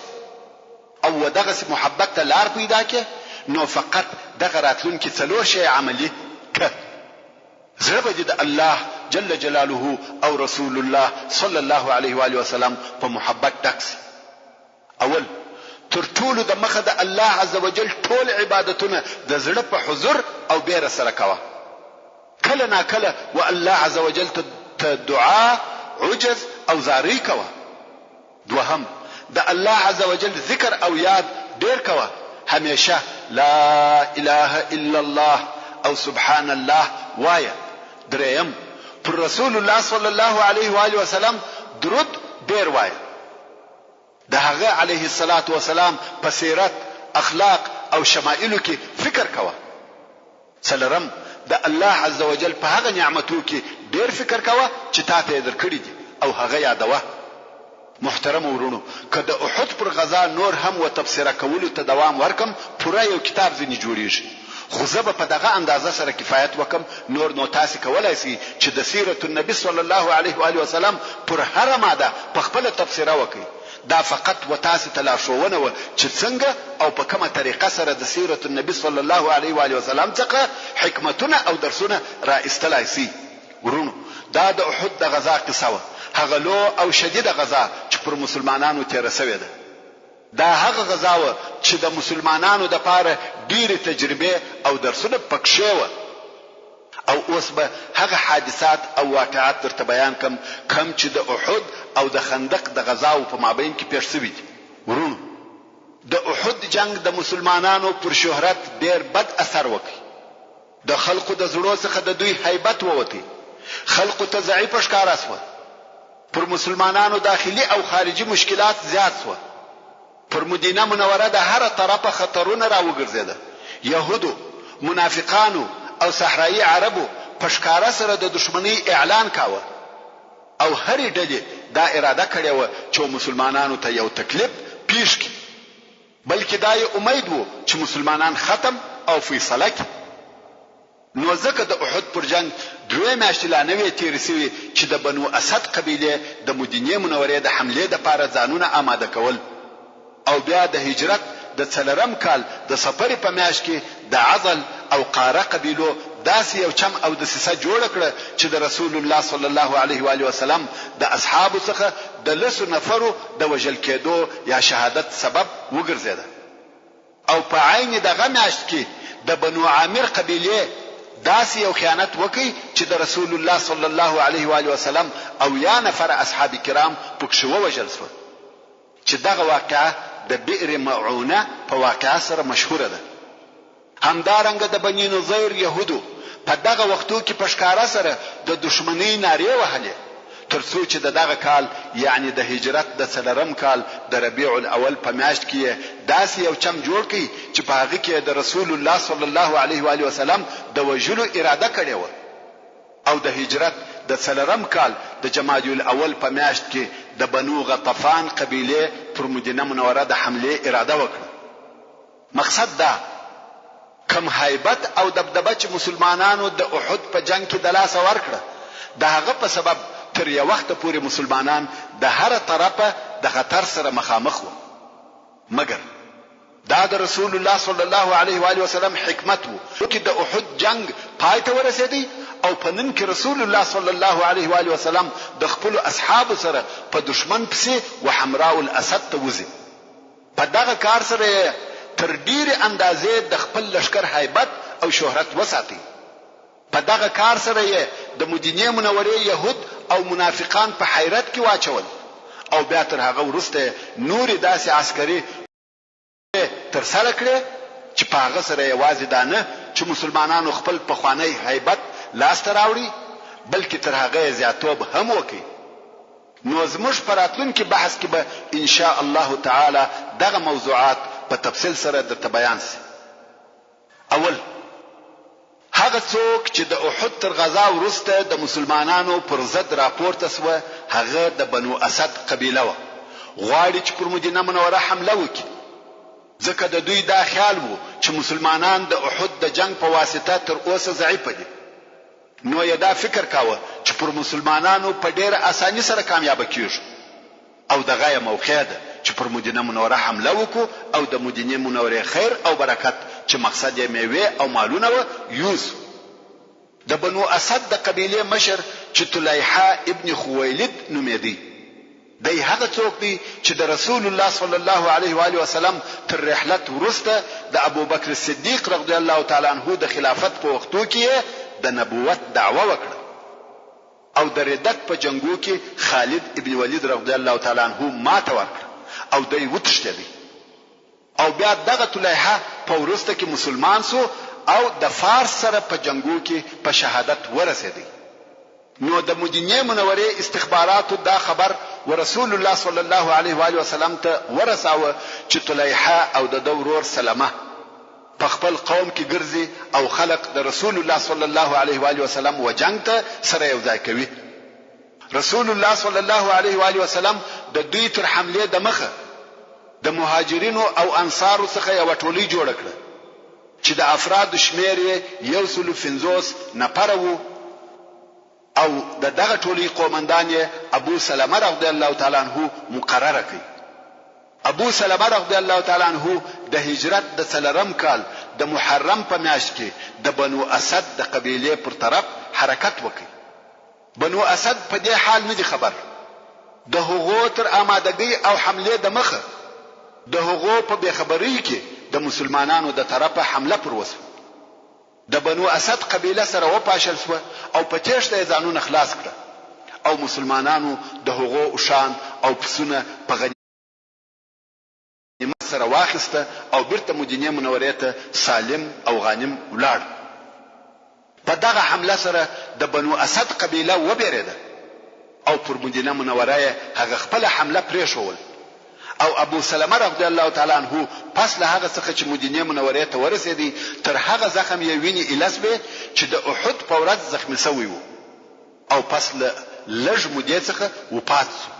او و دغسې محبت ته لار پیدا کړې، نو فقط دغه راتلونکي څلور شیه عملي کړه. زړه به دې د الله جل جلاله او رسول الله صلی الله علیه وآله وسلم په محبت ډک شي. اول، تر ټولو د مخه د الله عزوجل ټول عبادتونه د زړه په حضور او بېره سره کوه. کله نا کله و الله عزوجل ته دعا، عجز او زارۍ کوه. دوهم، د الله عزوجل ذکر او یاد ډېر کوه، همېشه لا اله الا الله او سبحان الله وایه. درېیم، پر رسول الله صلی الله علیه وآله وسلم درود ډېر وایه. د هغه علیه الصلوة والسلام په سیرت، اخلاق او شمائلو کې فکر کوه. څلورم، د الله عزوجل په هغه نعمتو کې ډېر فکر کوه چې تاته یې درکړي دي او هغه یادوه. محترمو وروڼو! که د احد پر غزا نور هم و تبصره کولو ته دوام ورکړم پوره یو کتاب ځنې جوړیږي خو زه به په دغه اندازه سره کفایت وکړم نور نو تاسې کولای شئ چې د سیرة النبي صلی الله علیه وآله وسلم پر هره ماده په خپله تبصره وکړئ دا فقط و تاسې ته لارښوونه وه چې څنګه او په کومه طریقه سره د سیرة النبي صلی الله علیه وآله وسلم څخه حکمتونه او درسونه را ایستلای شئ. وروڼو! دا د احد د غزا قصه وه، هغه لو او شدیده غزا چې پر مسلمانانو تېره شوې ده. دا هغه غزا وه چې د مسلمانانو دپاره ډېرې تجربې او درسونه پکښې وه. او اوس به هغه حادثات او واقعات درته بیان کړم کوم چې د احد او د خندق د غزاوو په مابین کې پېښ شوي دي. وروڼو! جنګ د مسلمانانو پر شهرت ډېر بد اثر وکړ. د خلقو د زړو څخه د دوی هیبت ووتی، خلقو ته ضعیفه ښکاره شوه. پر مسلمانانو داخلي او خارجي مشکلات زیات شوه. پر مدینه منوره د هره طرفه خطرونه راوګرځېده. یهودو، منافقانو او صحرایي عربو په ښکاره سره د دښمنۍ اعلان کاوه او هرې ډلې دا اراده کړې وه چې ومسلمانانو ته یو تکلیف پېښ کړي. بلکې دا یې امید وو چې مسلمانان ختم او فیصله کړي. نو ځکه د احد پر جنګ دوې میاشتې لا نه وې تېرې شوې چې د بنو اسد قبیلې د مدینې منورې د حملې لپاره ځانونه آماده کول او بیا د هجرت د څلورم کال د صفر په میاشت کې د عضل او قاره قبیلو داسې یو چم او دسیسه جوړه کړه چې د رسول الله صلی الله علیه و آله وسلم د اصحابو څخه د لسو نفرو د وژل کېدو یا شهادت سبب وګرځېده. او په عین دغه میاشت کې د بنو عامر قبیلې داسې یو خیانت وکړ چې د رسول الله صلی الله علیه و آله وسلم 70 نفره اصحاب کرام پکښې ووژل شول چې دغه واقعه د بئر معونه په واقعه سره مشهوره ده. همدارنګه د بني نضیر یهودو په دغه وختو کې په ښکاره سره د دښمنۍ نارې وهلې تر څو چې د دغه کال یعنې د هجرت د څلورم کال د ربیع الاول په میاشت کې یې داسې یو چم جوړ کړ چې په هغه کې یې د رسول الله صلی الله علیه وآله وسلم د وژلو اراده کړې وه او د هجرت د څلورم کال د جمادی الاول په میاشت کې د بنو غطفان قبیلې پر مدینه منوره د حملې اراده وکړه. مقصد دا، کوم هیبت او دبدبه چې مسلمانانو د احد په جنګ کې د لاسه ورکړه، د هغه په سبب تر یو وخته پورې مسلمانان د هره طرفه د خطر سره مخامخ وه. مګر دا د رسول الله صلی الله علیه وآله وسلم حکمت وو کې د احد جنګ پای ته ورسېدی او په نن کې رسول الله صلی الله علیه وآله وسلم د خپلو اصحابو سره په دښمن پسې و حمراء الاسد ته وځي. په دغه کار سره یې تر ډېرې اندازې د خپل لښکر هیبت او شهرت وساتی. په دغه کار سره یې د مدینې منورې یهود او منافقان په حیرت کې واچول او بیا تر هغه وروسته یې نورې داسې عسکري تر سره کړې چې په هغه سره یوازې دا نه چې مسلمانانو خپل پخوانی هیبت لاسته راوړی بلکې تر هغه یې زیاتوب هم وکړ. نو زموږ په راتلونکي بحث کې به ان شاء الله تعالی دغه موضوعات په تفصیل سره درته بیان شي. اول، هغه څوک چې د احد تر غزا وروسته د مسلمانانو پر ضد راپورته شوه هغه د بنو اسد قبیله وه، غواړي چې پر مدینه منوره حمله وکړي، ځکه د دوی دا خیال وو چې مسلمانان د احد د جنګ په واسطه تر اوسه ضعیفه دي. نو یې دا فکر کاوه چې پر مسلمانانو په ډېره اساني سره کامیابه کېږو او دغه یې موقع ده چې پر مدینه منوره حمله وکړو او د مدینې منورې خیر او برکت چې مقصد یې مېوې او مالونه وه یوسو. د بنو اسد د قبیلې مشر چې طلیحه ابن خویلد نومېدی، دی هغه څوک دی چې د رسول الله صلی الله علیه و آله وسلم تر رحلت وروسته د ابوبکر صدیق رضی الله تعالی عنه د خلافت په وختو کې یې د نبوت دعوه وکړه او د ردت په جنګو کې خالد ابن ولید رضی الله تعالی عنه ماته ورکړه او دی وتښتېدی. او بیا دغه طلیحه په وروسته کې مسلمان شو او د فارس سره په جنګو کې په شهادت ورسېدی. نو د مدینې منورې استخباراتو دا خبر ورسول الله صلی الله علیه وآله وسلم ته ورساوه چې طلیحه او د ده ورور سلمه په خپل قوم کې ګرځي او خلق د رسول الله صلی الله علیه وآله وسلم و جنګ ته سره یو ځای کوي. رسول الله صلی الله علیه و آله وسلم د دوی تر حملې دمخه د مهاجرینو او انصارو څخه یوه ټولۍ جوړه کړه چې د افرادو شمېر یې 150 نفره وو او د دغه ټولۍ قومندان یې ابو سلمه رضی الله تعالی عنه مقرره کړ. ابو سلمه رضی الله تعالی عنه د هجرت د څلورم کال د محرم په میاشت کې د بنو اسد د قبیلې پر طرف حرکت وکړ. بنو اسد په دې حال نه دي خبر. د هغو تر آمادګۍ او حملې دمخه د هغو په بې خبرۍ کې د مسلمانانو د طرفه حمله پر وشوه. د بنو اسد قبیله سره وپاشل شوه او په تېښته یې ځانونه خلاص کړه او مسلمانانو د هغو اوښان او پسونه په غنیمت. غنیمت سره واخیسته او بیرته مدینې منورې ته سالم او غانم ولاړ. په دغه حمله سره د بنو اسد قبیله وبیریده او پر مدینه منوره یې هغه خپله حمله پریښوول او ابو سلمه رضی الله تعالی عنه پس له هغه څخه چې مدینې منورې ته ورسیدی تر هغه زخم یې وینې ایله شوې چې د احد په ورځ زخمي شوی وو او پس له لږ مودې څخه وفات شو.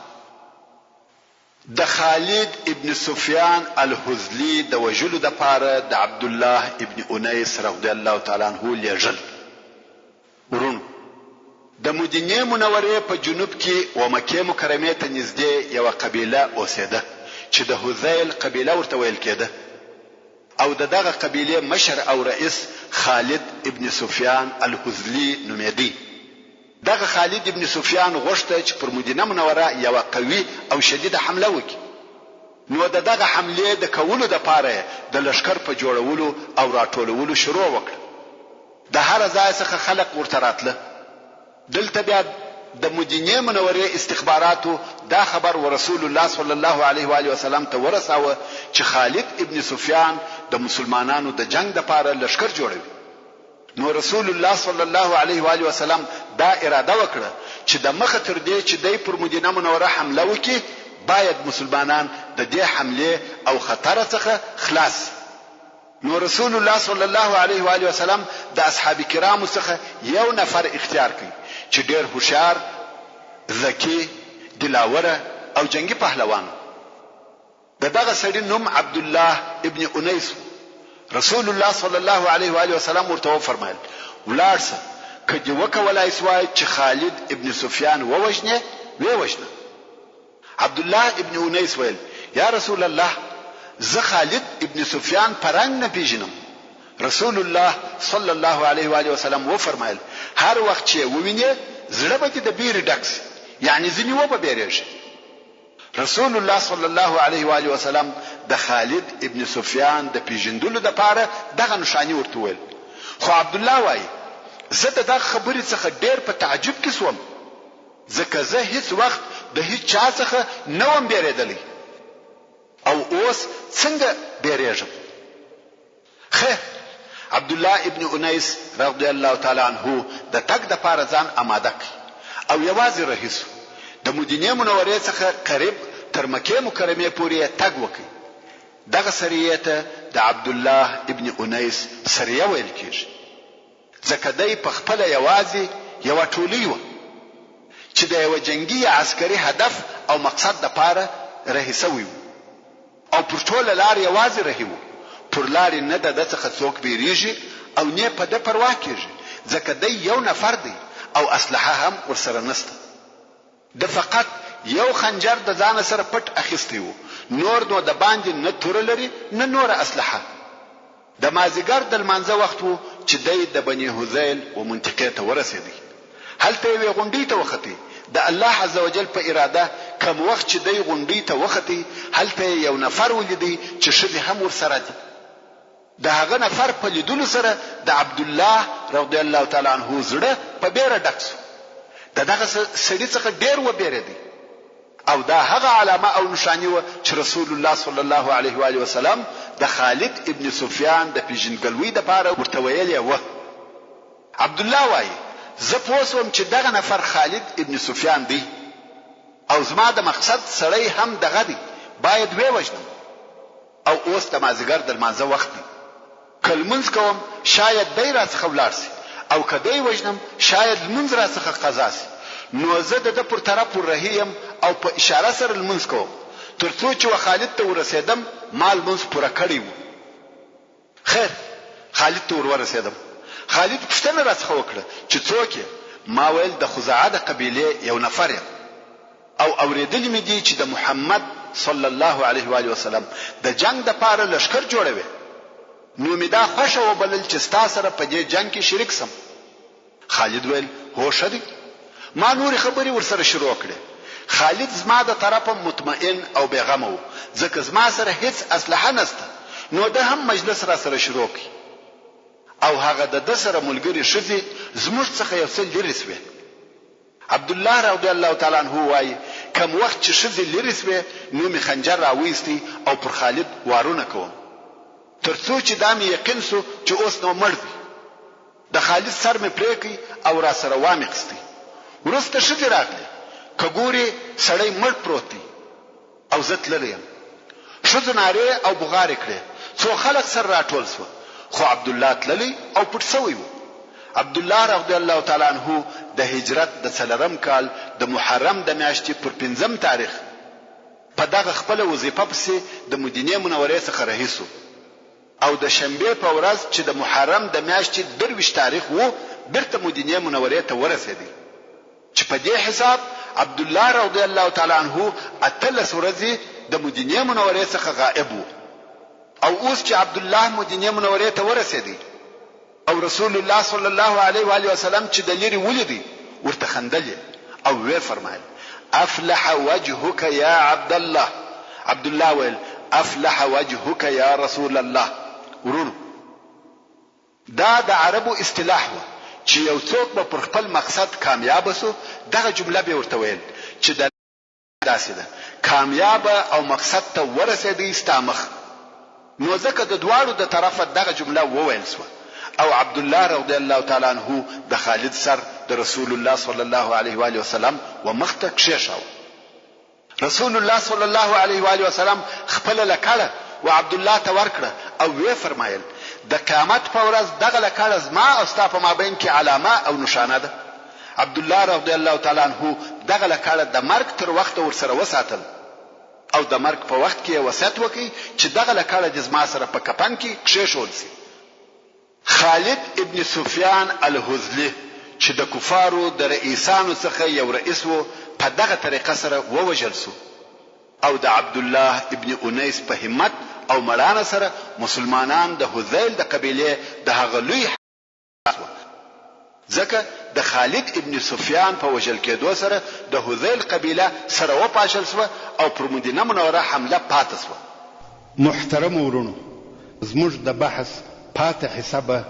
د خالد ابن سفیان الهذلي د وژلو لپاره د عبدالله ابن انیس رضی الله تعالی عنه لېږل. وروڼو! د مدینې منورې په جنوب کې و مکې مکرمې ته نږدې یوه قبیله اوسېده چې د هذیل قبیله ورته ویل کېده او د دغه قبیلې مشر او رئیس خالد ابن سفیان الهذلي نومېدی. دغه خالد ابن سفیان غوښته چې پر مدینه منوره یوه قوي او شدیده حمله وکړي، نو د دغه حملې د کولو لپاره یې د لښکر په جوړولو او راټولولو شروع وکړه. د هره ځایه څخه خلق ورته راتله. دلته بیا د مدینې منورې استخباراتو دا خبر ورسول الله صلی الله علیه وآله وسلم ته ورساوه چې خالد ابن سفیان د مسلمانانو د جنګ لپاره لښکر جوړوي. نو رسول الله صلی الله علیه و آله وسلم دا اراده وکړه چې د مخه تر دې چې دی پر مدینه منوره حمله وکړي باید مسلمانان د دې حملې او خطره څخه خلاص شي. نو رسول الله صلی الله علیه و آله وسلم د اصحاب کرامو څخه یو نفر اختیار کړ چې ډیر هوښیار، ذکي، دلاوره او جنګي پهلوان و. د دغه سړي نوم عبدالله ابن انیس وو. رسول الله صلی الله علیه وآله وسلم ورته وفرمایل، ولاړ شه، که دې وکولای شوای چې خالد ابن سفیان ووژنې، ویې وژنه. عبدالله ابن انیس ویل، یا رسول الله! زه خالد ابن سفیان په رنګ نه پېژنم. رسول الله صلی الله علیه وآله وسلم وفرمایل، هر وخت چې یې ووینې، زړه به دې د بېرې ډک شي، یعنې ځینې وبه بېرېږې. رسول الله صلی الله علیه و آله وسلم د خالد ابن سفیان د پیژندلو لپاره دغه نښاني ورته وویل، خو عبدالله وایي، زه د دغه خبرې څخه ډیر په تعجب کې شوم، ځکه زه هیڅ وخت د هیڅ چا څخه نه وم بیریدلی او اوس څنګه بیریږم؟ خیر، عبدالله ابن انیس رضی الله تعالی عنه د تګ دپاره ځان اماده کړ او یوازې رهي شو، د مدینې منورې څخه قریب تر مکې مکرمې پورې یې تګ وکړ، دغه سریې ته د عبدالله ابن انیس سریه ویل کیږي. ځکه دی په خپله یوازې یوه ټولۍ وه چې د یوه جنګي یا عسکري هدف او مقصد لپاره رهي شوی و او پر ټوله لار یوازې رهي و، پر لارې نه دده څخه څوک بېرېږي او نۀ په ده پروا کېږي، ځکه دی یو نفر دی او اسلحه هم ورسره نشته. ده فقط یو خنجر د ځانه سره پټ اخیستی وو، نور نو د باندې نه توره لري نه نوره اسلحه. د مازیګر د لمانځه وخت وو چې دی د بني هذیل و منطقې ته ورسېدی. هلته یوې غونډۍ ته وختی، د الله عزوجل په اراده کوم وخت چې دی غونډۍ ته وختی هلته یې یو نفر ولیدی چې ښځې هم ورسره دي. د هغه نفر په لیدلو سره د عبدالله رضی الله تعالی عنه زړه په بیره ډک شو، د دغه سړي څخه ډیر وبیریدی او دا هغه علامه او نښاني وه چې رسول الله صلی الله علیه و آله وسلم د خالد ابن سفیان د پیژندګلوۍ لپاره ورته ویلې وه. عبدالله وایي، زه پوه شوم چې دغه نفر خالد ابن سفیان دی او زما د مقصد سړی هم دغه دی، باید ویې وژنم. او اوس د مازیګر د لمانځه وخت دی، که لمونځ کوم شاید دی راڅخه ولاړ شي او که دی وژنم شاید لمونځ راڅخه قضا شي، نو زه د ده پر طرف ور رهي یم او په اشاره سره لمونځ کوم، تر څو چې و خالد ته ورسېدم ما لمونځ پوره کړی وو. خیر، خالد ته ور ورسېدم، خالد پوښتنه راڅخه وکړه چې څوک یې؟ ما ویل د خزاعه د قبیلې یو نفر یم او اورېدلي مې دي چې د محمد صلی الله علیه و آله وسلم د جنګ دپاره لښکر جوړوې، نو مې دا خوښه وبلل چې ستا سره په دې جنګ کې شریک شم. خالد ویل، هو ښه دی. ما نورې خبرې ورسره شروع کړې. خالد زما د طرفه مطمئن او بې غمه و، ځکه زما سره هیڅ اسلحه نشته، نو ده هم مجلس راسره شروع کړ او هغه د ده سره ملګرې ښځې زموږ څخه یو څه لیرې شوې. عبدالله رضی الله تعالی عنه وايي، کوم وخت چې ښځې لرې شوې نو مې خنجر راوایستی او پر خالد وارونه کوم تر څو چې دا مې یقین شو چې اوس نو مړ دی. د خالد سر مې پرې کړ او راسره وامې خستی. وروسته ښځې راغلې، که ګوري سړی مړ پروت دی او زه تللی یم. ښځو نارې او بغارې کړې، څو خلک سره راټول شوه، خو عبدالله تللی او پټ شوی و. عبدالله رضی الله تعالی عنه د هجرت د څلورم کال د محرم د میاشتې پر پنځم تاریخ په دغه خپله وظیفه پسې د مدینې منورې څخه رهي شو. او د شنبې په ورځ چې د محرم د میاشتې 23 تاریخ وو بیرته مدینې منورې ته ورسیدی چې په دې حساب عبدالله رضی الله تعالی عنه 18 ورځې د مدینې منورې څخه غائب وو او اوس چې عبدالله مدینې منورې ته ورسیدی او رسول الله صلی الله علیه و آله وسلم چې د لرې ولیدی ورته خندل یې او ویې فرمایل، افلح وجهک یا عبدالله، عبدالله ویل، افلح وجهک یا رسول الله. وروڼو! دا د عربو اصطلاح وه چې یو څوک به پر خپل مقصد کامیابه شو دغه جمله به یې ورته ویل چې د داسې ده کامیابه او مقصد ته ورسیدی ستا مخ نو ځکه د دواړو د طرفه دغه جمله وویل شوه او عبدالله رضی الله تعالی عنه د خالد سر د رسول الله صلی الله علیه وآله وسلم و مخ ته کښېښاوه. رسول الله صلی الله علیه وآله وسلم خپله لکړه و عبدالله ته ورکړه او ویې فرمایل، د قیامت په ورځ دغه لکړه زما او ستا په مابین کې علامه او نښانه ده. عبدالله رضی الله تعالی عنه دغه لکړه د مرګ تر وخته ورسره وساتل او د مرګ په وخت کې یې وصیت وکړ چې دغه لکړه دې زما سره په کفن کې کښېښول شي. خالد ابن سفیان الهذلي چې د کفارو د رئیسانو څخه یو رئیس وو په دغه طریقه سره ووژل شو او د عبدالله ابن انیس په همت او مړانه سره مسلمانان د هذیل د قبیلې د هغه لوی شوه، ځکه د خالد ابن سفیان په وژل کېدو سره د هذیل قبیله سره وپاشل شوه او پر مدینه منوره حمله پاته شوه. محترمو وروڼو زموږ د بحث پاته حصه به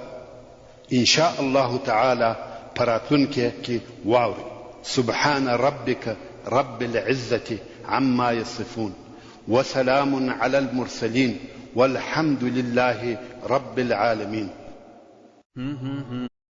ان شاء الله تعالی په راتلونکې کې واورئ. سبحان ربک رب العزة عما يصفون وسلام علی المرسلین والحمد لله رب العالمین.